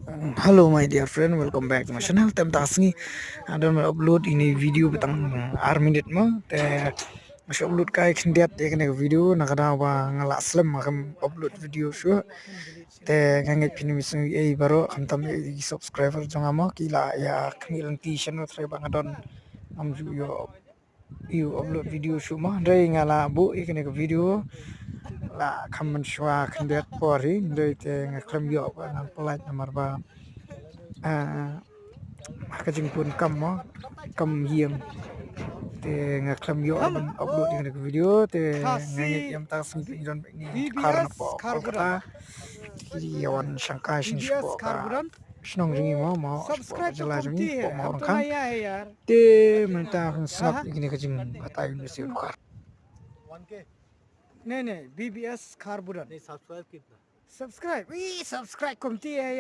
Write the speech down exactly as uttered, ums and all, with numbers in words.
Hello my dear friend, welcome back to my channel. Te mynta ka sngi nga don ban upload ine i video ba tang ar minit mo. Te nga shu upload kai khyndiat ïa kane ka video na ka daw ba nga la slem, nga khlem upload video shuh. Te nga ngeit phin ym sngew ei baroh, khamtam ïa ki subscriber jong nga mo, ki la ïa khmih lynti shen, hynrei ba nga don ngam ju ïoh ïa u upload video shuh mo. Hynrei nga la buh ïa kane ka video la kham mynshuwa khyndiat por hi, hynrei te nga khlem ïoh ba ngan pyllait namar ba, ah, ha ka jingpun kam mo, kam ïeng. Te nga khlem ïoh ban upload ïa kane ka video. Te nga ngeit ïa mynta ka sngi phin don bad ine i Khar napoh Kolkata. Ki ïa wan shangkai shane shapoh ka shnong jong ngi mo, mo shapoh ka jylla jong ngi, shapoh Mawryngkneng. Te mynta phin sngap ïa kane ka jingbatai ïa u Khar. नहीं, नहीं, बीबीएस खारबुरन। नहीं, सब्सक्राइब कितना? सब्सक्राइब, ई सब्सक्राइब कमती है यार।